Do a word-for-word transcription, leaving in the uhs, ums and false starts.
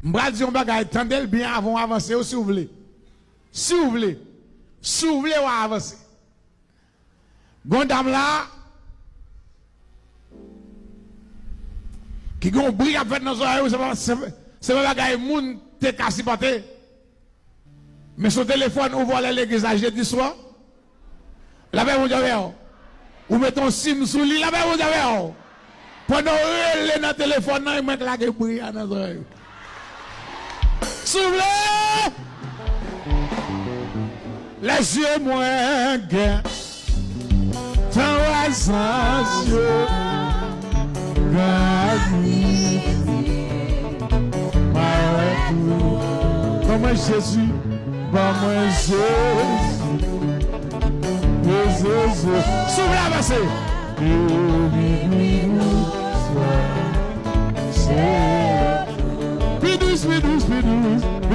M pral di yon bagay, tande l byen avan w avanse, wi, si w vle. Si w vle. Si w vle, w a avanse. Gon dam la, ki gon bri k ap fèt nan zòrèy ou, se pa, se, se pa bagay moun te ka sipòte. Men sou telefòn ou vòlè legliz la jedi swa. Lapè Bondye avè w. Ou met yon sim sou li, lapè Bondye avè w. Pandan w rele nan telefòn nan, e mwen k lage bri a nan zòrèy ou. Souple! Lèzye mwen gen tan wè zanj yo. Gadi, mwen wè tou. Ban mwen Jezi, ban mwen Jezi. Jezi, Jezi. Souple, avanse. Pi dous, pi dous, pi dous.